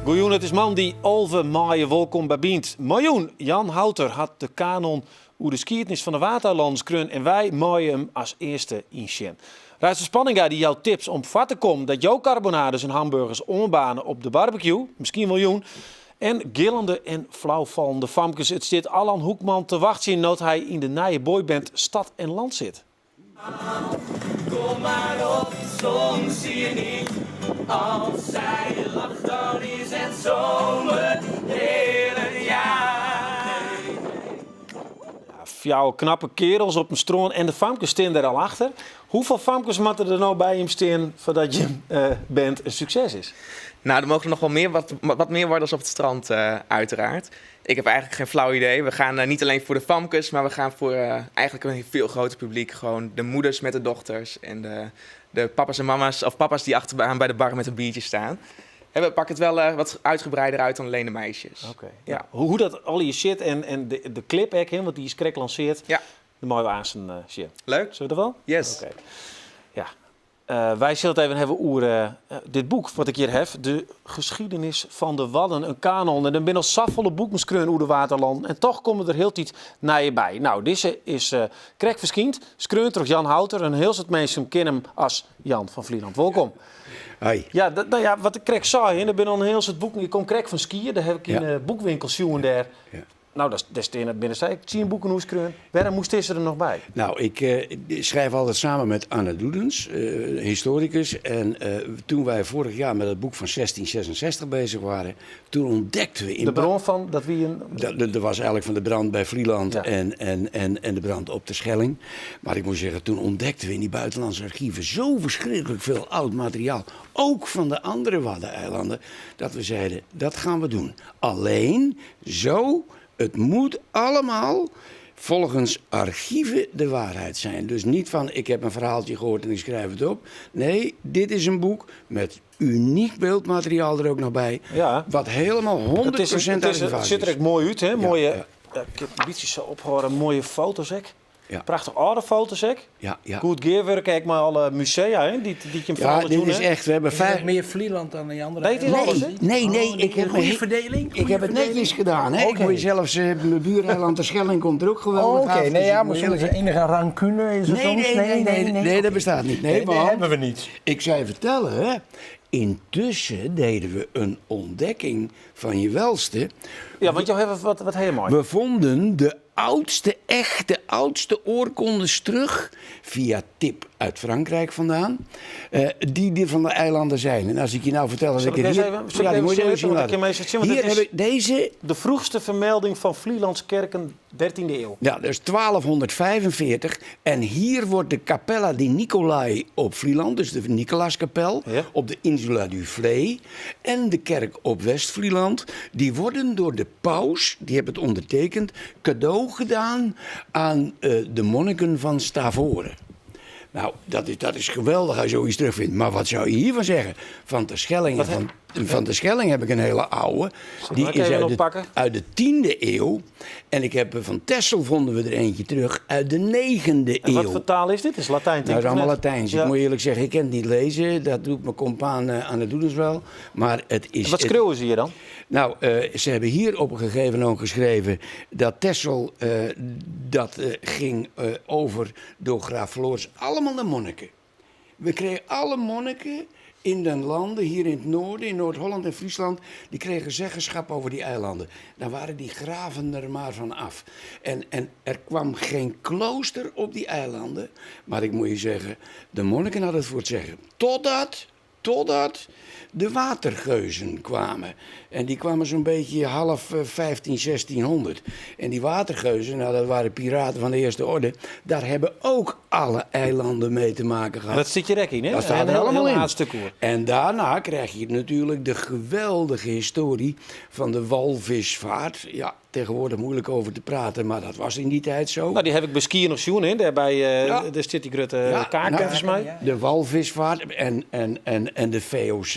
Goejûn, it is moandei 11 maaie. Wolkom by Bynt. Miljoen, Jan Houter hat de kanon oer de skiednis fan de Waadeilannen skreaun en wy meie him as earste ynsjen. Reitse Spanninga dy jout tips om foar te kommen dat jo karbonades en hamburgers oanbaarne op de barbecue, miskien wol jûn. En gillende en flaufallende famkes, it stiet Alan Hoekman te wachtsjen no't hy yn de nije boyband Stad en Land sit. Kom maar op, soms zie je niet. Als zij lacht, dan is het zomer heel het jaar. Ja, fjouwer knappe kerels op in strân en de famkes stean der al achter. Hoefolle famkes moatte der no by jim stean foardat jim band in sukses is? Nou, er mogen nog wel meer, wat, wat meer worden als op het strand, uiteraard. Ik heb eigenlijk geen flauw idee. We gaan niet alleen voor de famkes, maar we gaan voor eigenlijk een veel groter publiek. Gewoon de moeders met de dochters en de papa's en mama's, of papa's die achteraan bij de bar met een biertje staan. En we pakken het wel wat uitgebreider uit dan alleen de meisjes. Oké. Ja. Hoe dat al hier zit en de clip ek, hè, want dy is krekt lansearre. Dan meie we aanst sjen. Leuk. Sille we dat wol? Yes. Oké. Ja. Wy sille it even hawwe oer dit boek wat ik hjir haw. De geschiedenis van de Wadden, in kanon. En der binne al safolle boeken skreaun oer de Waadeilannen en toch komme der hieltyd nije by. Nou, dizze is krekt ferskynd, skreaun troch Jan Houter. In hiel soad minsken kenne him as Jan van Vlieland. Wolkom. Hoi. Ja, nou ja, wat ik krekt sei, hè, der binne al in hiel soad boeken. Ik kom krekt fan Skier, dêr haw ik yn de boekwinkel sjoen dêr. Nou, dêr steane binne sy ek 10 boeken oer skreaun. Wêrom moast dizze der noch by? Nou, ik schrijf altijd samen met Anne Doedens, historicus. En toen wij vorig jaar met het boek van 1666 bezig waren, toen ontdekten we in De brân fan, dat wie in... Dat was eigenlijk van de brand bij Vlieland en de brand op de Schelling. Maar ik moet zeggen, toen ontdekten we in die buitenlandse archieven zo verschrikkelijk veel oud materiaal. Ook van de andere Waddeneilanden, dat we zeiden, dat gaan we doen. Alleen zo, het moet allemaal volgens archieven de waarheid zijn. Dus niet van ik heb een verhaaltje gehoord en ik schrijf het op. Nee, dit is een boek met uniek beeldmateriaal er ook nog bij. Wat helemaal 100% Het archivaris sit der is. ek moai út, hè? Moaie, ja, ik kin it in bytsje sa ophâlde, moaie foto's ek. Prachtich âlde foto's ek. Goed gearwurke ek mei alle musea, hè, dy't jim Ja, foar alles dit jûn is ha. echt, we hebben Is dat vijf mear Flylân dan dy andere Nee, it is alles, hè? Nee, nee, Oh, ik heb goede me- ferdeling? Ik heb it netjes gedaan, hè? Ik moet je zelfs, mijn buureiland Terschelling komt der ook geweldig Oké, af, nee, dus ja, ik maar moet soms eerlijk enige rancune is er Nee, soms. nee, nee, nee, nee, dat bestaat niet. Nee, Nee, dat want hebben we niet. Ik zou je vertellen, hè, intussen deden we een ontdekking van je welste. Ja, want jo hawwe wat hiel moai. We vonden de oudste, echte oudste oorkondes terug, via tip uit Frankrijk vandaan, die die van de eilanden zijn. En als ik je nou vertel, als Zal ik ik er deze hier even, zal Ja, ik die even moet je even zien zien want ik laten. kin meestal zien, want Hier het heb is ik deze. De vroegste vermelding van Vlielands kerken, 13e eeuw. Ja, dat is 1245. En hier wordt de Capella di Nicolai op Vlieland, dus de Nicolaaskapel, op de Insula du Vlee en de kerk op West-Vlieland, die worden door de paus, die hebben het ondertekend, cadeau gedaan aan de monniken van Stavoren. Nou, dat is geweldig als je zoiets terugvindt. Maar wat zou je hiervan zeggen? Van de Schelling, Wat van, van de Schelling heb ik een hele oude. Zal Die ik is even oppakken? uit de 10e eeuw. En ik heb, van Texel vonden we er eentje terug uit de 9e En wat eeuw. voor taal is dit? Is Latijn, Nou, dat is denk ik, allemaal of net? Latijns. Ik moet eerlijk zeggen, ik kan het niet lezen. Dat doet mijn compaan aan het Doedens wel. Maar het is En wat het schreeuwen ze hier dan? Nou, ze hebben hier op een gegeven moment geschreven dat Texel, dat ging over door graaf Floris, allemaal de monniken. We kregen alle monniken in den landen, hier in het noorden, in Noord-Holland en Friesland, die kregen zeggenschap over die eilanden. Dan waren die graven er maar van af. En er kwam geen klooster op die eilanden, maar ik moet je zeggen, de monniken hadden het voor het zeggen. Totdat de watergeuzen kwamen. En die kwamen zo'n beetje half 15, 1600. En die watergeuzen, nou, dat waren piraten van de eerste orde, daar hebben ook alle eilanden mee te maken gehad. Dat sit hjir ek yn, hè? Dat staat Een er allemaal heel in. haadstuk oer. En daarna krijg je natuurlijk de geweldige historie van de walvisvaart. Ja, tegenwoordig moeilijk over te praten, maar dat was in die tijd zo. Nou, dy haw ik by Skier noch sjoen, hè? Dêr by, Ja. dêr stiet dy grutte Ja, kaak, nou, neffens my. De walvisvaart en de VOC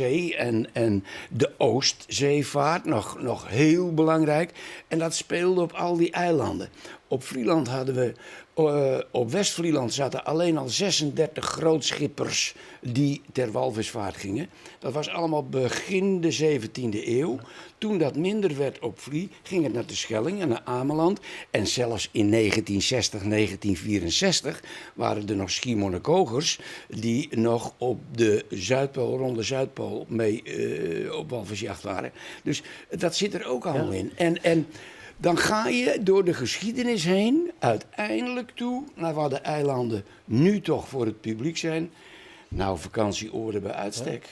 en de Oostzeevaart, nog heel belangrijk. En dat speelde op al die eilanden. Op Vlieland hadden we, op West-Vlieland zaten alleen al 36 grootschippers die ter walvisvaart gingen. Dat was allemaal begin de 17e eeuw. Toen dat minder werd op Vlie, ging het naar de Schelling en naar Ameland. En zelfs in 1960, 1964 waren er nog Schiermonnikogers die nog op de Zuidpool, rond de Zuidpool mee op walvisjacht waren. Dus dat zit er ook allemaal in. En dan ga je door de geschiedenis heen uiteindelijk toe naar waar de eilanden nu toch voor het publiek zijn. Nou, vakantieoorden bij uitstek.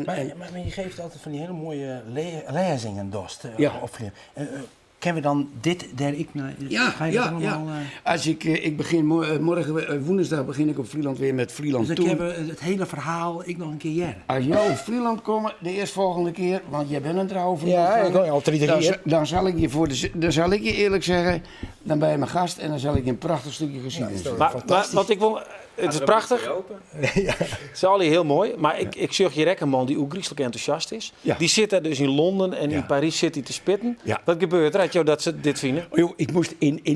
Maar je geeft altijd van die hele mooie lezingen, Dost. Of, kennen we dan dit, der ik naar? Ja, ga je dat ja, allemaal, ja. Als ik, ik begin morgen, woensdag begin ik op Vlieland weer met Vlieland Dus dan Toen. kennen we het hele verhaal ik nog een keer jaren. Als jou op Vlieland komen, de eerstvolgende keer, want jij bent een trouwe Vlieland. Ja, ik kom al drie keer. Dan zal ik je voor de, dan zal ik je eerlijk zeggen, dan ben je mijn gast en dan zal ik je een prachtig stukje geschiedenis vertellen. Maar wat ik wil, het is prachtich. Het is al heel mooi, maar ik zag hier ook een man die ook griezelig enthousiast is. Die zit daar dus in Londen en in Parijs zit hij te spitten. Wat gebeurt er, jou, dat ze dit vinden? Oh, joh, ik moest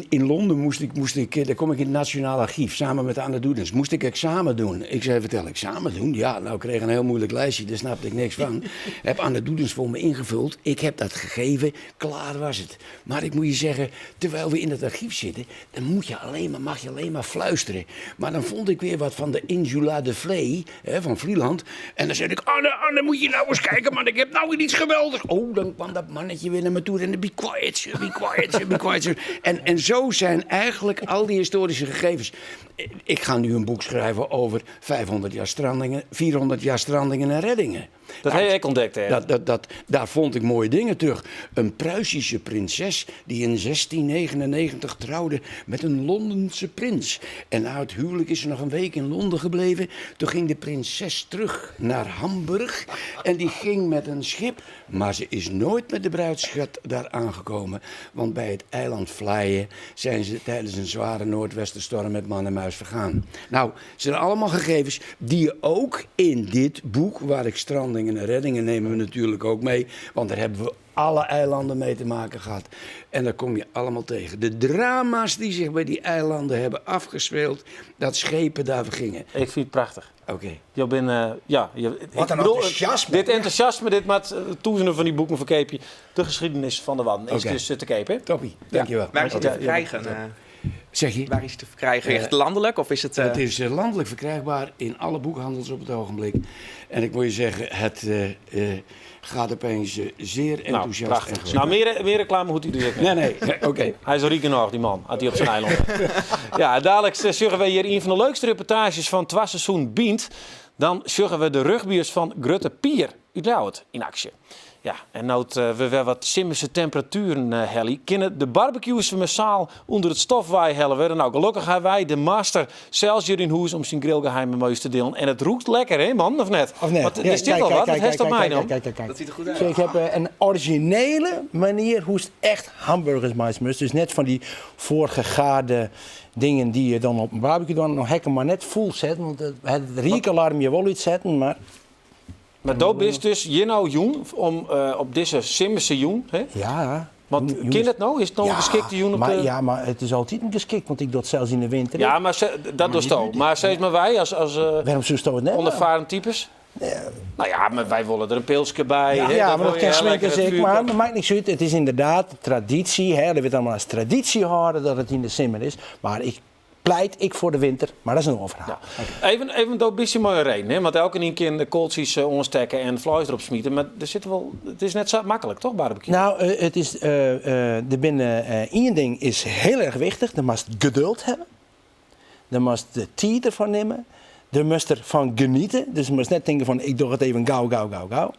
in Londen moest ik, moest ik, daar kom ik in het Nationaal Archief samen met Anne Doedens. Moest ik examen doen? Ik zei, vertel, examen doen? Ja, nou, ik kreeg een heel moeilijk lijstje, daar snapte ik niks van. Heb Anne Doedens voor me ingevuld. Ik heb dat gegeven, klaar was het. Maar ik moet je zeggen, terwijl we in het archief zitten, dan moet je alleen maar, mag je alleen maar fluisteren. Maar dan vond ik weer wat van de Insula de Vlee, hè, van Vlieland. En dan zei ik, Anne, Anne, moet je nou eens kijken, man, ik heb nou weer iets geweldigs. Oh, dan kwam dat mannetje weer naar me toe en dan be quiet, sir, be quiet, sir, be quiet, sir. En zo zijn eigenlijk al die historische gegevens. Ik ga nu een boek schrijven over 500 jaar strandingen, 400 jaar strandingen en reddingen. Dat heb ik ontdekt, hè? Daar vond ik mooie dingen terug. Een Pruisische prinses die in 1699 trouwde met een Londense prins. En na het huwelijk is ze nog een week in Londen gebleven. Toen ging de prinses terug naar Hamburg en die ging met een schip. Maar ze is nooit met de bruidsschat daar aangekomen. Want bij het eiland Vlaaien zijn ze tijdens een zware noordwestenstorm met man en muis vergaan. Nou, het zijn allemaal gegevens die je ook in dit boek, waar ik strandingen en reddingen nemen we natuurlijk ook mee. Want daar hebben we alle eilanden mee te maken gehad. En daar kom je allemaal tegen. De drama's die zich bij die eilanden hebben afgespeeld, dat schepen daar vergingen. Ik vind het prachtig. Oké. Je bent, ja, je, ik Wat een bedoel, enthousiasme. Dit enthousiasme, dit maakt toezenen van die boeken verkeep je. De geschiedenis van de Wadden is dus te koop, hè? Toppie, dankjewel. Waar is het te Ja, ja. verkrijgen? Zeg je? Waar is het te verkrijgen? Echt landelijk of is het, Het is landelijk verkrijgbaar in alle boekhandels op het ogenblik. En ik moet je zeggen, het gaat opeens zeer Nou, enthousiast. prachtig. en goed. Nou, meer reclame hoeft hij dus ook niet. Nee, nee, nee, oké. Hij is al nog, die man, had hij op zijn eiland. Ja, dadelijk zullen we hier een van de leukste reportages van het seizoen Bient. Dan zullen we de rugbiers van Grutte Pier uit Ljouwert in actie. Ja, en nou het, we weer wat simmerse temperaturen, Helly, kunnen de barbecues massaal onder het stofwaai hellen worden. Nou, gelukkig hebben wij de master Celsius in huis om zijn grillgeheimen meus te delen. En het roekt lekker, hè man, of net? Of net? Want, Ja, is dit kijk, al kijk, wat? kijk, Dat heeft kijk, op mij kijk, dan. Kijk, kijk, kijk. Dat ziet er goed uit. Zo, ik heb een originele manier hoe het echt hamburgers maakt. Dus net van die voorgegaarde dingen die je dan op een barbecue doet. Nog hekken maar net vol zetten, want het riekalarm je wel uitzetten, maar... Maar doop is dus je nou joen om op deze simmerse joen, hè? Ja. Want Joen ken is het nou? Is het nou een Ja, geschikte joen op maar, de... Ja, maar het is altijd een geschikt, want ik doe het zelfs in de winter. Ja, maar dat doet het Maar steeds maar wij als Waarom zou je het net? onervaren types? Nou ja, maar wij willen er een pilsje bij. Ja, hè? ja, Dat maar dat wil je, kan hè, slinken lekker het zeker. vuur Maar op. het maakt niks uit. Het is inderdaad traditie. Hè. Dat wordt allemaal als traditie houden dat het in de simmer is. Maar ik pleit ik voor de winter, maar dat is een ander verhaal. Ja. Even een beetje mooie reden, hè? Want elke keer in de kooltjes ontstekken en vlees erop smieten. Maar er zit wel, het is net zo makkelijk, toch, barbecue? Nou, het is, er binnen, één ding is heel erg wichtig. Je moet geduld hebben. Je moet de tijd ervan nemen. Je moet ervan genieten. Dus je moet net denken van, ik doe het even gauw, gauw, gauw, gauw.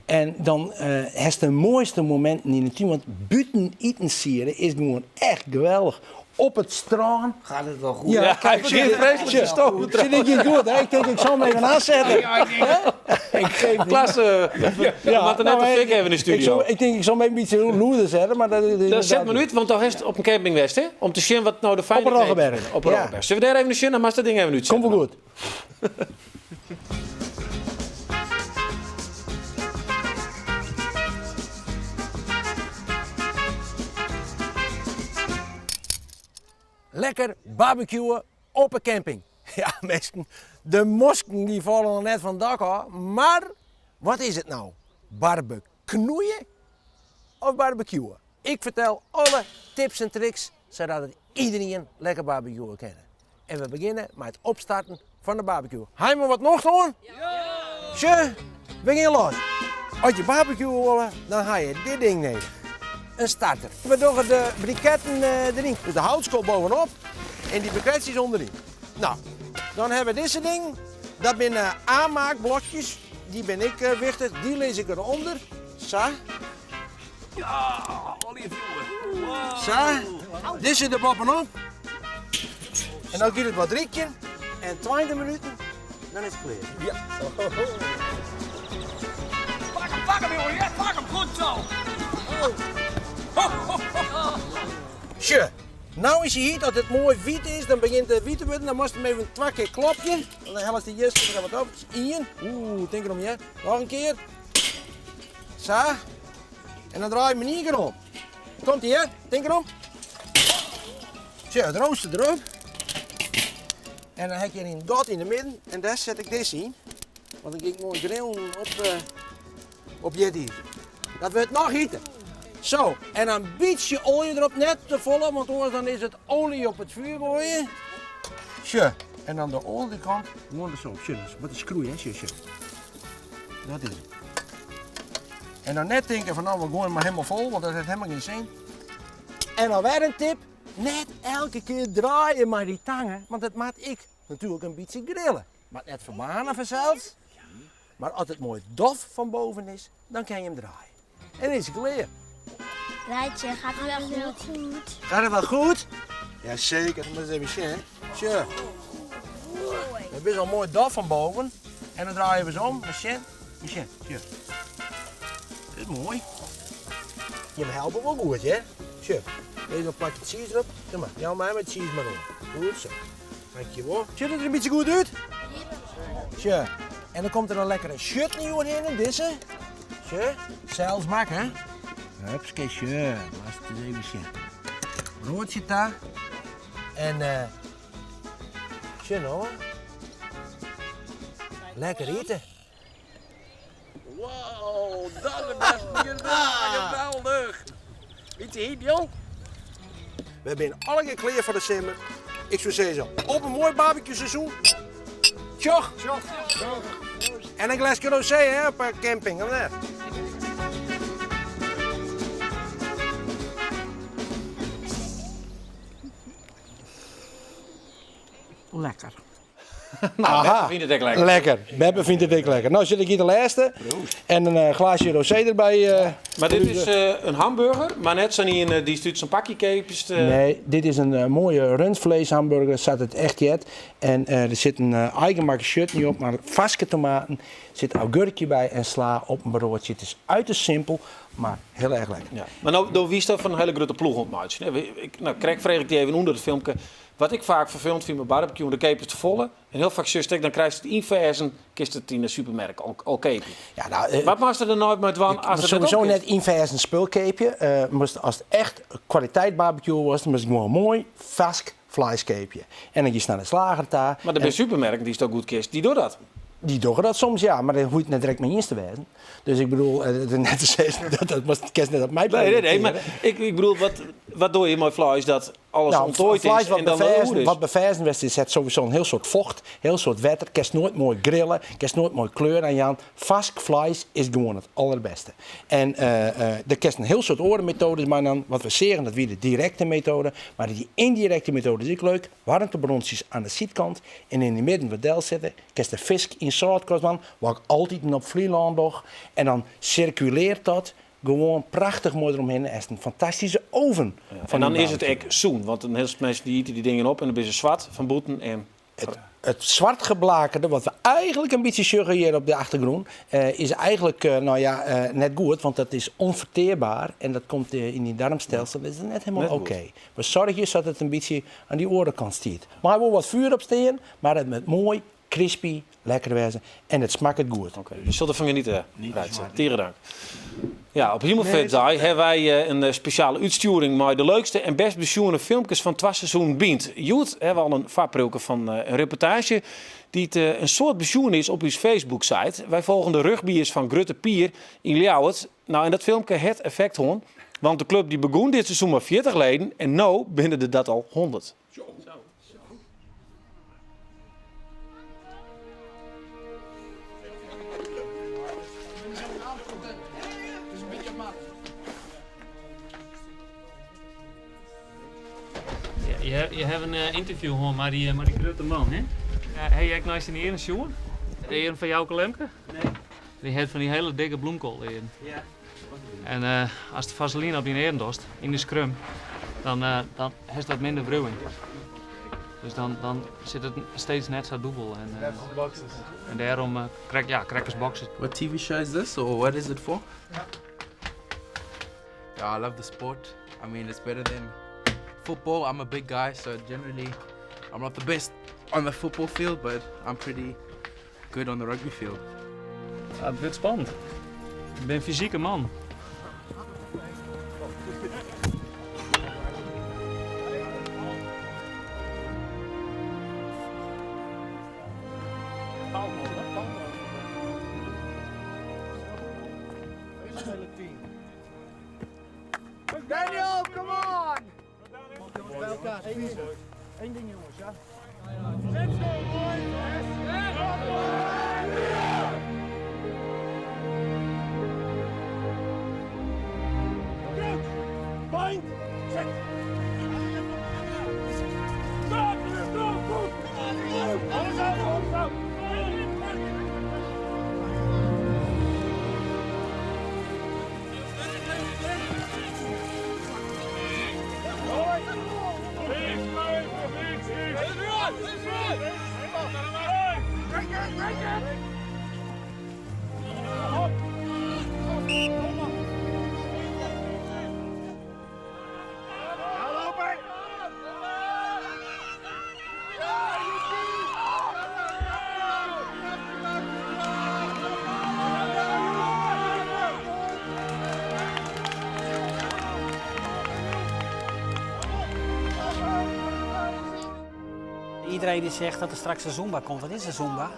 En dan hast de moaiste mominten yn de tún, want bûten itensiede is gewoan echt geweldich. Op it strân. Gaat het wel goed? Ja, kijk, zie je vreselijk stomen Zit ik hier goed, hè? Ik denk, ik zal hem even aanzetten. Ik geef niet. Klasse. We moeten net nou, de fik even in de Ik, studio. zal, ik denk, ik zal hem even een beetje loeder zetten, maar dat, dat, Dat zet me uit, want dan is het op een camping West, hè? Om te zien wat nou de fijne Op een Roggeberg. Op een Ja. Roggeberg. Zullen we daar even naar zien? Dan mag dat ding even uitzetten. Komt wel goed. Lekker barbecuen op een camping. Ja, mensen, de mosken die vallen nog net van het dak af. Maar wat is het nou? Barbecnoeien of barbecuen? Ik vertel alle tips en tricks zodat het iedereen lekker barbecuen kan. En we beginnen met het opstarten van de barbecue. Hij maar wat nog doen? Ja! we gaan los. Als je barbecue wil, dan ga je dit ding nemen. Een starter. We doen de briketten erin. Dus de houtskool bovenop en die briketjes onderin. Nou, dan hebben we deze ding. Dat zijn aanmaakblokjes. Die ben ik wichtig. Die lees ik eronder. Zo. Zo. Dit zit er bovenop. En dan giet het wat riekje. En 20 minuten, dan is het klaar. Pak hem, pak hem jongen, ja, pak hem goed zo. Tje. Nou is hij hier dat het mooi wit is, dan begint het wit te worden. Dan moest hem even twee keer klopje. Dan helpt de jus er wat op. Eén. Oeh, denk erom ja. Nog een keer. Zo. En dan draai je hem in één keer om. Komt ie hè? Denk erom. Tje, het rooster erop. En dan heb je een gat in de midden en daar zet ik deze in. Want dan ga ik mooi grillen op, op je hier. Dat wordt nog heter. Zo, en een beetje olie erop, net te volle, want anders dan is het olie op het vuur gooien. Tje, en aan de onderkant gewoon er zo op. Tje, dat is wat een schroei, hè, tje, tje. Dat is het. En dan net denken van nou, we gooien maar helemaal vol, want dat heeft helemaal geen zin. En dan weer een tip, net elke keer draaien maar die tangen, want dat maakt ik natuurlijk een beetje grillen. Maar net verbanen vanzelf. Maar als het mooi dof van boven is, dan kan je hem draaien. En dan is het klaar. Rijtje, gaat het wel goed? Gaat het wel goed? Jazeker, dat moet eens even zien, hè. Tja. Het is al mooi dof van boven. En dan draaien we ze om. Machine, machine, tja. Dit is mooi. Je helpt wel goed, hè? Tja. Deze een plakje cheese erop. Kom maar, jou mij met cheese maar om. Goed zo. Dankjewel. Ziet het er een beetje goed uit? Tja. En dan komt er een lekkere chutney overheen, deze. Tja. Zelfs maken, hè? Hupsakee, tja. Laat het eens even zien. Broodje daar. En eh. tja nou. Lekker eten. Wow, dat is best geweldig. Weet je heet, joh? We zijn alle keer klaar voor de simmer. Ik zou zeggen, op een mooi barbecue seizoen. Tjoch. En een glasje rosé hè, op een camping. Of net? Lekker. Nou, Aha. Beppe vindt het echt lekker. Lekker. Beppe vindt het echt lekker. Nou zit ik hier de laatste. En een glaasje rosé erbij. Maar dit is een hamburger, maar net zo'n in die stuurt zo'n pakje keepjes. Nee, dit is een mooie rundvleeshamburger, zat het echt jet. En er zit een eigenmaakte chutney op, maar vaske tomaten. Er zit augurkje bij en sla op een broodje. Het is uiterst simpel, maar heel erg lekker. Ja. Maar nou, door wie is dat van een hele grote ploeg ontmaakt? Ik, nou, Craig vreeg ik die even onder het filmpje. Wat ik vaak vervelend vind met barbecue, de keep is te volle. En heel vaak zus ik, dan krijg je het inversen, kist het in de supermarkt al, al keepje. Ja, nou, Wat maakt er nooit met wan als het sowieso ook is? net inversen spulkeepje. Moest, als het echt kwaliteit barbecue was, dan moest ik gewoon een mooi vask vleeskeepje. En dan je naar de slager daar. Maar de En supermarkt die is ook goed kist, die doet dat. Die doen dat soms, ja, maar dat hoeft net direct mee eens te wezen. Dus ik bedoel, het is net te zeggen, dat, dat was het kerst net op mij Nee, nee, nee, maar projecteren. ik, ik bedoel, wat, Wat doe je mei fleis dat alles Nou, ûnttoaid fleis is wat en dan beferzen, oer is? wat beferzen west is, hat sowieso in hiel soad focht, hiel soad wetter. Kinst noait moai grille, kinst noait moai kleur aan jaan. Farsk fleis is gewoan it allerbêste. En der kinst in hiel soad oare metoades mei dan. Wat we seagen, dat wie de direkte metode. Mar dy yndirekte metode is ek leuk. Waarmtebrontsjes aan de sydkant en yn de midden wat delsette. Kinst de fisk yn sâltkost dwaan, wat ik altiten op Flylân doch. En dan sirkuleart dat gewoan prachtich moai deromhinne. En is in fantastyske oven. En dan is it ek sûn, want in hiel soad minsken dy ite dy dingen op en dan binne se swart fan bûten en It swart geblakerde, wat we eigenlik in bytsje sjogge hjir op de achtergrûn, is eigenlik nou ja, net goed, want dat is onverteerbaar en dat komt yn dyn darmstelsel, dat is net hielendal oké. We soargje sadat it in bytsje oan dy oare kant stiet. Mei wol wat fjoer op stean, mar it moat moai, crispy, lekker wêze en it smakket goed. Oké, je zult ervan genieten, Reitse. Tige dank. Ja, op Himelfeartdei hawwe wy in spesjale útstjoering mei de leukste en bêst besjoene filmkes fan twa seizoenen Bynt. Hjoed hawwe we al in foarpriuwke fan in reportaazje dy't in soad besjoen is op ús Facebook-site. Wy folgen de rugbyers fan Grutte Pier yn Ljouwert. Nou, en dat filmke hat effekt hân, want de klup dy begûn dit seizoen mei 40 leden en no binne der dat al 100. Je hawwe in ynterview hân mei dy grutte man, hè? Ha je ek nei syn earen sjoen? De earen fan Jouke Lemke? Nee. Dy hat fan dy hiele dikke bloemkoalearen. Ja. En ast de vaseline op dyn earen dochst, yn de scrum, dan hast wat minder wriuwing. Dus dan sit it steeds net sa dûbel. En dêrom, krekt, ja, krekt as boksers. What TV show is this or what is it for? Yeah, I love the sport. I mean, it's better than football. I'm a big guy, so generally I'm not the best on the football field, but I'm pretty good on the rugby field. Ja, it wurdt spannend. Ik bin in fysike man. Daniel, come on! Eén ding jongens, ja? Let's go boys! Bind! Set! Stop! Stop! Alles out! Alles out! Iedereen die zegt dat er straks een Zumba komt, wat is een Zumba?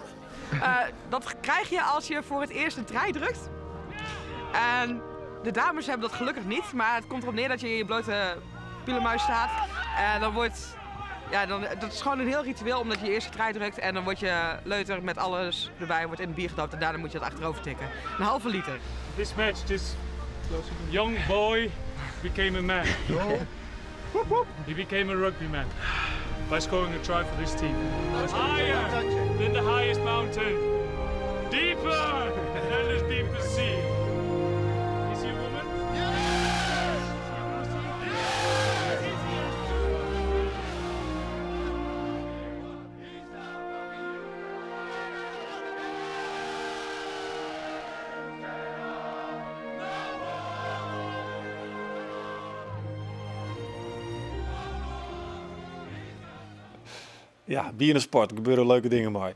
Dat krijg je als je voor het eerst een trui drukt. En de dames hebben dat gelukkig niet, maar het komt erop neer dat je in je blote pielenmuis staat. En dan wordt, ja, dan, dat is gewoon een heel ritueel omdat je je eerste trui drukt en dan wordt je leuter met alles erbij, wordt in het bier gedoopt en daarna moet je het achterover tikken. Een halve liter. This match, this young boy became a man. He became a rugby man by scoring a try for this team. Higher than the highest mountain, deeper than the deepest sea. Is he a woman? Ja, by in sport gebeure leuke dingen mei.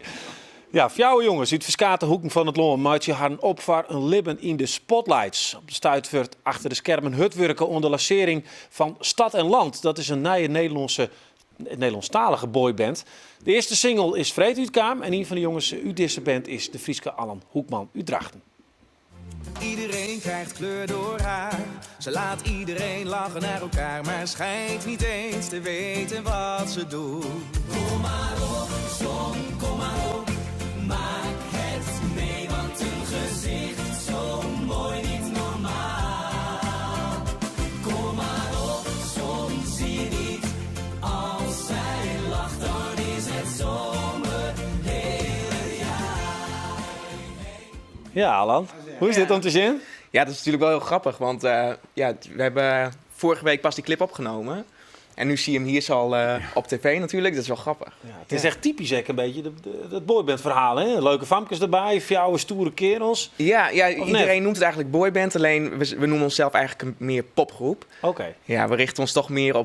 Ja, fjouwer jonges út ferskate hoeken fan it lân meitsje harren op foar in libben yn de spotlights. Op de stuit wurdt achter de skermen hurd wurke oan de lansearring fan Stad en Land. Dat is in nije Nederlânske, Nederlânsktalige boyband. De earste single is freed útkaam en ien fan de jonges út dizze band is de Fryske Alan Hoekman út Drachten. Iedereen krijgt kleur door haar. Ze laat iedereen lachen naar elkaar, maar schijnt niet eens te weten wat ze doet. Kom maar op, zon, kom maar op. Maak het mee, want een gezicht zo mooi niet normaal. Kom maar op, zon, zie je niet. Als zij lacht, dan is het zomer heel het jaar. Ja, Alan. Hoe is dit om te zien? Ja, dat is natuurlijk wel heel grappig, want ja, we hebben vorige week pas die clip opgenomen. En nu zie je hem hier zo al op tv natuurlijk, dat is wel grappig. Ja, het is echt typisch hè, een beetje dat boybandverhaal. Hè? Leuke famkes erbij, fjouwe stoere kerels. Ja, ja Of net? iedereen noemt het eigenlijk boyband, alleen we noemen onszelf eigenlijk een meer popgroep. Oké. Ja, we richten ons toch meer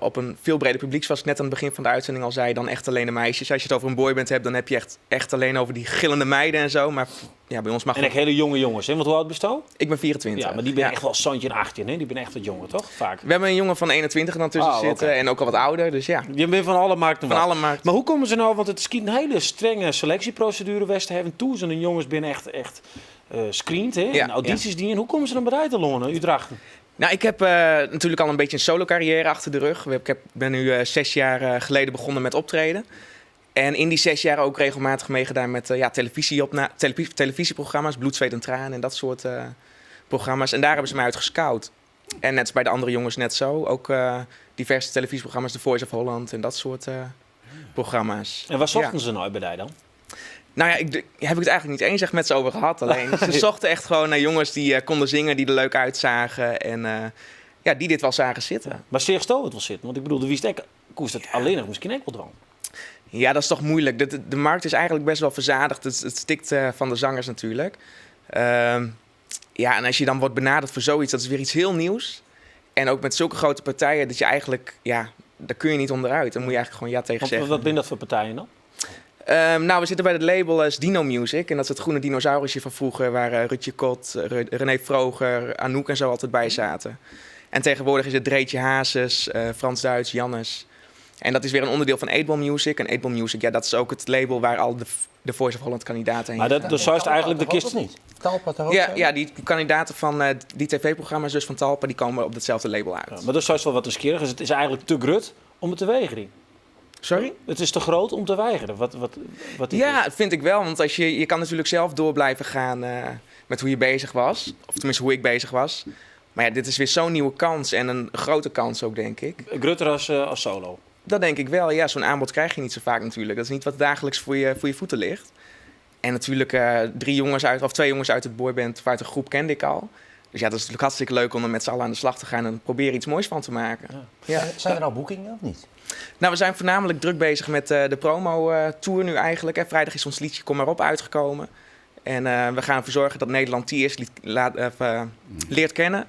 op een veel breder publiek, zoals ik net aan het begin van de uitzending al zei, dan echt alleen de meisjes. Als je het over een boyband hebt, dan heb je echt alleen over die gillende meiden en zo. Maar ja, bij ons mag En echt hele jonge jongens, hè? Want hoe oud ben je? Ik ben 24. Ja, maar die ben Ja. echt wel Santje en 18, hè? Die ben echt wat jonger, toch? Vaak. We hebben een jongen van 21 dan tussen Oh, zitten oké. en ook al wat ouder, dus ja. Je bent van alle markten Van wat. alle markten. Maar hoe komen ze nou, want het is een hele strenge selectieprocedure West hebben. Duizenden jongens binnen echt screent, hè? Ja, en audities die in. Hoe komen ze dan bij te lonen, Utrecht? Nou, ik heb natuurlijk al een beetje een solo carrière achter de rug. Ik ben nu 6 jaar geleden begonnen met optreden. En in die 6 jaar ook regelmatig meegedaan met televisieprogramma's, Bloed, Zweet en Tranen en dat soort programma's. En daar hebben ze mij uit gescout. En net als bij de andere jongens net zo. Ook diverse televisieprogramma's, The Voice of Holland en dat soort programma's. En waar zochten ze nou bij die dan? Nou ja, heb ik het eigenlijk niet eens echt met ze over gehad. Alleen ze zochten echt gewoon naar jongens die konden zingen, die er leuk uitzagen en die dit wel zagen zitten. Maar zeer stoot het wel zitten, want ik bedoel, de wist ik koest het alleen nog misschien ook wel dwang. Ja, dat is toch moeilijk. De markt is eigenlijk best wel verzadigd. Het stikt van de zangers natuurlijk. En als je dan wordt benaderd voor zoiets, dat is weer iets heel nieuws. En ook met zulke grote partijen, dat je eigenlijk, ja, daar kun je niet onderuit. Dan moet je eigenlijk gewoon ja tegen Want zeggen. wat zijn dat voor partijen dan? We zitten bij het label Dino Music. En dat is het groene dinosaurusje van vroeger, waar Rutje Kot, René Froger, Anouk en zo altijd bij zaten. En tegenwoordig is het Dreetje Hazes, Frans Duijts, Jannes. En dat is weer een onderdeel van 8-Ball Music. En 8-Ball Music, ja, dat is ook het label waar al de Voice of Holland kandidaten heen Maar gaan. dat zou het eigenlijk de Talpa kist ook niet? Talpa toch ook Ja, zo? ja, die kandidaten van die tv-programma's, dus van Talpa, die komen op datzelfde label uit. Ja, maar dat zou wel wat nieuwsgierig. Dus het is eigenlijk te grut om het te weigeren. Sorry? Het is te groot om te weigeren. Wat die Ja, is. dat vind ik wel. Want je kan natuurlijk zelf door blijven gaan met hoe je bezig was. Of tenminste hoe ik bezig was. Maar ja, dit is weer zo'n nieuwe kans en een grote kans ook, denk ik. Grutter als solo? Dat denk ik wel. Ja, zo'n aanbod krijg je niet zo vaak natuurlijk. Dat is niet wat dagelijks voor je voeten ligt. En natuurlijk 3 jongens uit, of 2 jongens uit het boyband, of uit de groep kende ik al. Dus ja, dat is natuurlijk hartstikke leuk om er met z'n allen aan de slag te gaan en proberen iets moois van te maken. Ja. Ja. Zijn er al boekingen of niet? We zijn voornamelijk druk bezig met de promo-tour nu eigenlijk. Hè. Vrijdag is ons liedje Kom maar op uitgekomen. En we gaan ervoor zorgen dat Nederland die eerst leert kennen.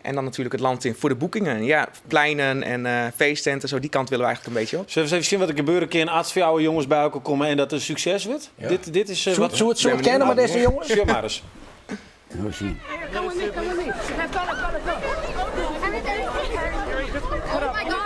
En dan natuurlijk het land in voor de boekingen. Ja, pleinen en feesttenten, zo, die kant willen we eigenlijk een beetje op. Zullen we eens even zien wat er gebeurt een keer als voor oude jongens bij elkaar komen en dat een succes wordt? Ja. Dit is wat Zullen we het kennen met deze jongens? Zullen we maar eens. Nou, zien. Come with me, come with me. Come, come, come. Oh my God.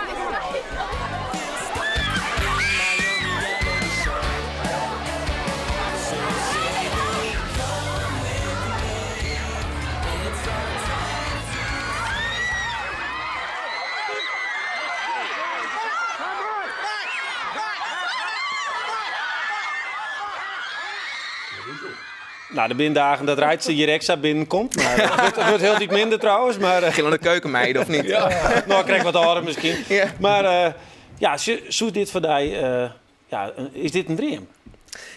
Nou, de binnendagen dat Reitse hier extra binnenkomt. Maar het wordt heel iets minder trouwens. Maar Gillende keukenmeiden of niet? Ja. Nou, ik krijg wat harder misschien. Ja. Maar ja, zoet dit voor die ja, is dit een droom?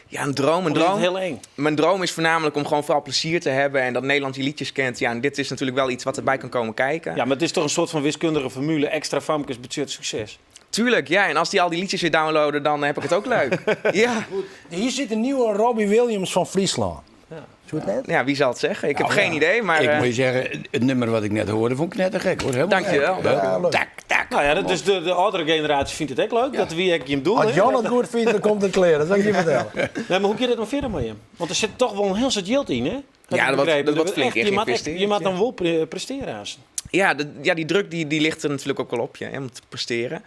Ja, een droom, een Of is het droom. heel eng? Mijn droom is voornamelijk om gewoon vooral plezier te hebben en dat Nederland die liedjes kent. Ja, en dit is natuurlijk wel iets wat erbij kan komen kijken. Ja, maar het is toch een soort van wiskundige formule. Extra famkes, budget, succes. Tuurlijk, ja. En als die al die liedjes weer downloaden, dan heb ik het ook leuk. Ja. Goed. Hier zit een nieuwe Robbie Williams van Friesland. Ja. Zo het net? Ja, wie zal het zeggen? Ik heb geen idee, maar, Ik moet je zeggen, het nummer wat ik net hoorde vond ik net te gek, hoor. Helemaal Dankjewel. gek. Ja, leuk. Tak, tak. Nou ja, dat is de oudere generatie vindt het ook leuk. Dat wie ik je hem doel, Als hè. Jan het goed vindt, dan komt het kleren. Dat zal ik je vertellen. Nee, maar hoe kun je dat nog verder mee? Want er zit toch wel een heel soort geld in, hè? Heb Ja, ik begrepen. dat wordt Er flink echt, je in maakt echt, geïnvesteerd, je maakt ja. dan wel presteren aan ze. Ja, die druk die ligt er natuurlijk ook wel op je, hè, om te presteren.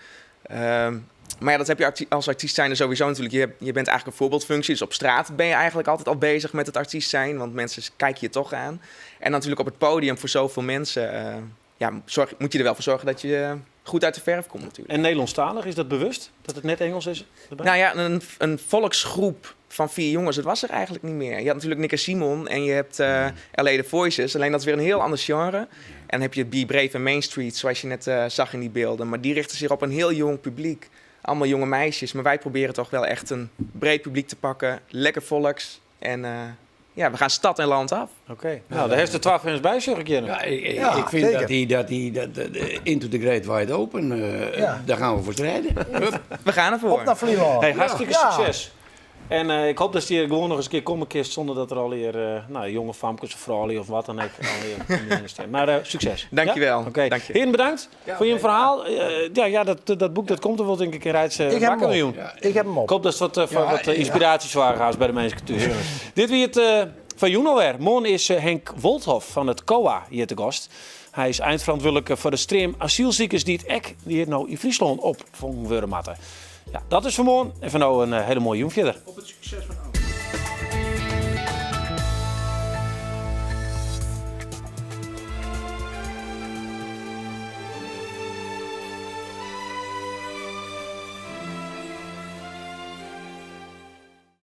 Maar ja, dat heb je als artiest zijnde sowieso natuurlijk. Je bent eigenlijk een voorbeeldfunctie. Dus op straat ben je eigenlijk altijd al bezig met het artiest zijn. Want mensen kijken je toch aan. En natuurlijk op het podium voor zoveel mensen... ja, moet je er wel voor zorgen dat je goed uit de verf komt natuurlijk. En Nederlandstalig, is dat bewust? Dat het net Engels is? Erbij? Nou ja, een volksgroep van 4 jongens, dat was er eigenlijk niet meer. Je had natuurlijk Nick en Simon en je hebt LA The Voices. Alleen dat is weer een heel ander genre. En dan heb je Be Brave en Main Street, zoals je net zag in die beelden. Maar die richten zich op een heel jong publiek. Allemaal jonge meisjes. Maar wij proberen toch wel echt een breed publiek te pakken. Lekker volks. En ja, we gaan stad en land af. Oké. Nou, daar heeft de 12 eens bij, zeg ik je. Ja, Ja, ik vind zeker. dat die Into the Great Wide Open, Ja. daar gaan we voor strijden. Hup. We gaan ervoor. Op naar Vlieland. Hey, hartstikke Ja. succes. En ik hoop dat ze hier gewoon nog eens een keer komen kist zonder dat er al hier nou, jonge famkes of vrouwen of wat dan ook al hier in de staan. Maar succes. Dankjewel. Ja? Oké. Dank je. Heren, bedankt voor je verhaal. Ja, dat boek dat komt er wel denk ik in Rijtse Ik heb hem Bakker op. miljoen. Ja. Ik heb hem op. Ik hoop dat ze wat, Ja, wat ja. inspiraties waren gaan bij de mensen thuis. Dit weer het van Joen alweer. Morgen is Henk Wolthof van het COA hier te gast. Hij is eindverantwoordelijk voor de stream asielziekers die het ek die hier nou in Friesland opvangen worden matten. Ja, dat is voor morgen. En voor nou een hele mooie jong verder.